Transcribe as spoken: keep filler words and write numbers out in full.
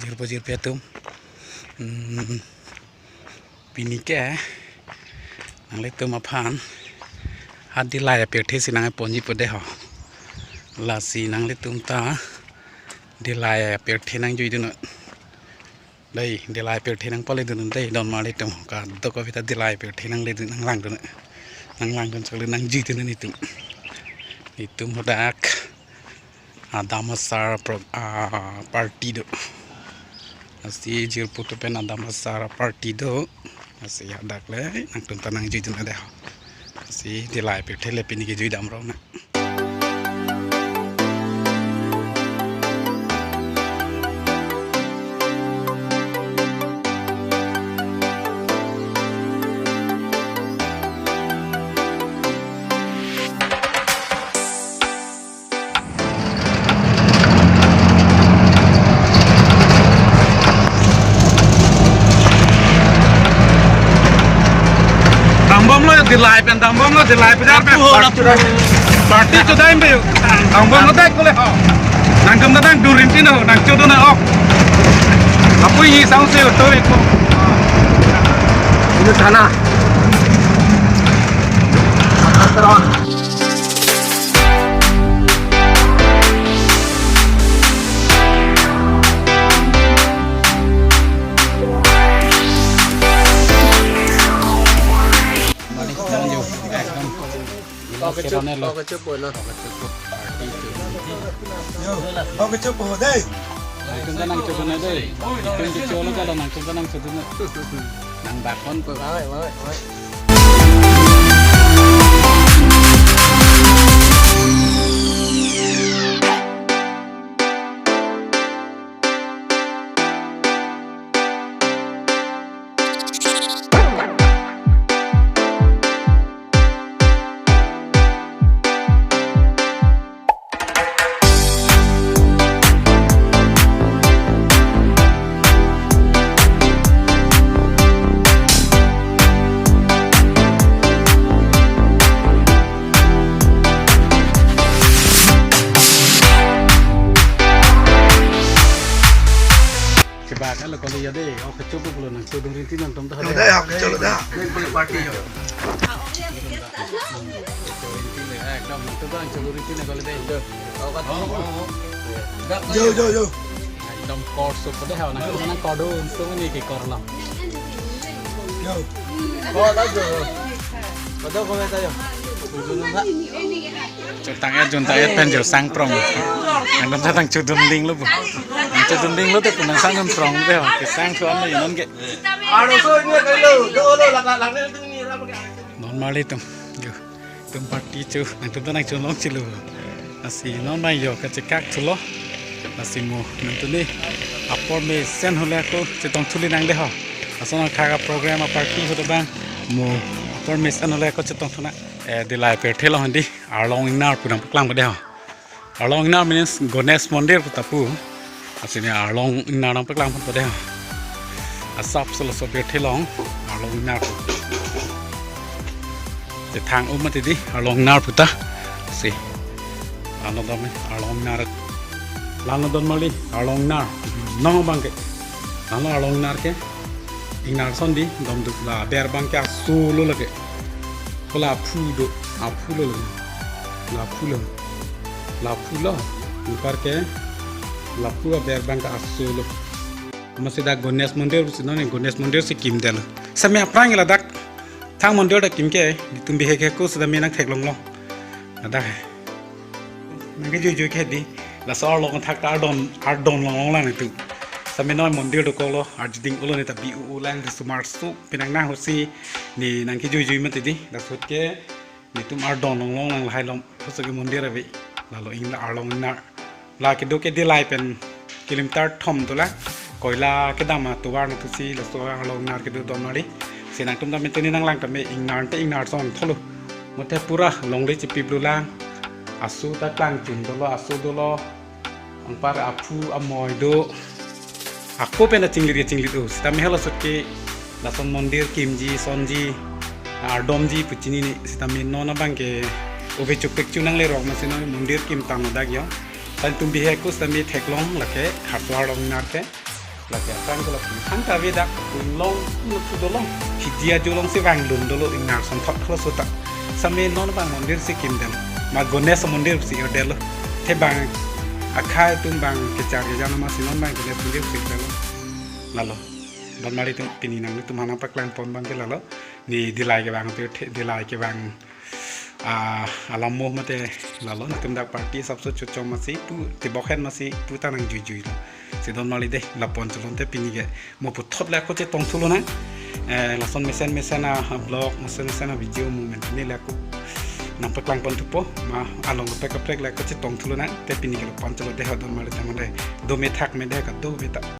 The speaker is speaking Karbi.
Jirpo jirpi atum. Hmm, pini ke nanglitum aphan ha Dillai apirthe si nangponji po deho. Lasi nanglitum ta Dillai apirthe nangjuidun. Dei, Dillai apirthe nangpaledun dei, donmarlitum. Kadokave ta Dillai apirthe nangledun, nanglangdun. Nanglangdun chokle nangjuidun itum. Itum hadak Adam Asar pro, ah, party do. Lasi jirpo atum pen Adam Asar party do. Lasi hadak le nangtum ta nangjuidun dei. Lasi Dillai apirthe le pini kejui damrong na. Dambomlo Dillai pen, dambomlo Dillai pen, jar pen. Party chodai pen. Dambomlo dai kole ho. Nangtum ta nangdun rinti no, nangchodun na ok. Apui hi sang se to eko. Ini thana. Yo, oke, cukup deh. Nangtum ta nangchodun dei. Itum kecholo kalau nangtum ta nangchodun. Nangbak ponpo. Chebak alo kali ya dei, oke cukup lo nangchodun rinti nangtum ta. Lo deh, oke, chalo dah. Nang pule party yo. Rinti le, ekdom nangtum ta nangchodun rinti nang kali dei. Yo, yo, yo. Ekdom kor sup dei ha, nangtum nang kordun sung ni ke kor lam. Yo. Kor dah yo. Kor dah kor dah yo. Chotang ya junta ya pen jo sang prong. Nangtum ta nangchodun ding lo bo. Nangchodun ding lo te pu nangsang dun prong dei ho. Kesang thuan lo non ke. Donmarlitum. Yo. Itum party cho. Nangtum ta nangchonlong chilo. Lasi non mai yo kachekak thulo. Lasi mo nangtum ni apor mesen hole ako chetong thuli nang dei ho. Lason akhak a-program a-party ho tobang mo apor mesen hole ako chetong thunang. Eh, Dillai apirthe lo handi, Arlong Ingnar pu nangpaklang po dei ho. Arlong Ingnar means Ganesh Mandir pu ta pu. Lasi ne Arlong Ingnar nangpaklang po dei ho. Asap solo so apirthe long, Arlong Ingnar pu. Te thang um mati dei, Arlong Ingnar pu ta. Si. Langno dam, Arlong Ingnar. Langno donmarli, Arlong Ingnar. Non abang ke. Langno Arlong Ingnar ke. Ingnar ason dei, dom duk la aber abang ke aso lo lake. Ko la aphu do, aphu lo lake. La aphu lo. La aphu lo. Anpar ke la aphu aber abang ke aso lo. Amatsi dak Ganesh Mandir pusi non Ganesh Mandir si kimdetlo. Sitame aphrang ladak thang mandir ta kim ke, netum bihek hek ko sitame nangtheklonglo. Ladak. Nangkejuijui ke dei, laso arlong athak ta ardon, ardon longlong lang netum. Sitame non mandir dokoklo, arjiding ulo ne ta bi u u lang, risomar su penang nang hosi, ne nangkejuijui mati dei, laso ahut ke, netum ardon longlong lang lahai along, hoso ke mandir ave, lalo Ingnar Arlong Ingnar. La kedo ke Dillai pen kilometer thom dolang, koila kedam atovar nangtusi laso Arlong Ingnar kedo donmarli. Si nangtum ta menteni nanglang tame Ingnar te Ingnar ason tholo. Mate pura longle chipip lo lang. Aso ta klangchun dolo, aso dolo. Anpar aphu amoi do. Ako pen ta chinglit ke chinglit o. Sitame halaso ahut ke lason mandir kimji, sonji, ardomji pu chinine. Sitame non abang ke ove chukpek chu nangle rok amatsi non mandir kim tanglo dak yo. Latum bihek ko sitame theklong lake Khartovar Arlong Ingnar ke. Lake aphrang ke lapu thangta avedak, inglong, inglong thu dolong. Hidi ajo alongsi vanglun dolo, ingnar son thot halaso ta. Same non abang mondir si kimdem. Ma Ganesh mondir si odelo. Te bang akhai atum bang kechar kejan amatsi non abang Ganesh mondir si odelo. Lalo. Don Mari atum pini nanglitum aphan nangpaklang pon abang ke lalo. Ne Dillai kevang pu the, Dillai kevang, ah, alam mo mate lalo, netum dak party asapso chochom amatsi pu, tebok hen amatsi pu ta nangjuijui lo. Si Don Mari dei, la pon cholon te pini ke mo puthot le ako chetong thu lonang. Eh, lason mesen mesen a, a vlog, mesen mesen a video mo pen pini le ako nangpaklang pon thupo, ma along kaprek kaprek le ako chetong thu lonang, te pini ke la pon cholo dei ho Don Mari ta mane, do me thak me dei kado me ta.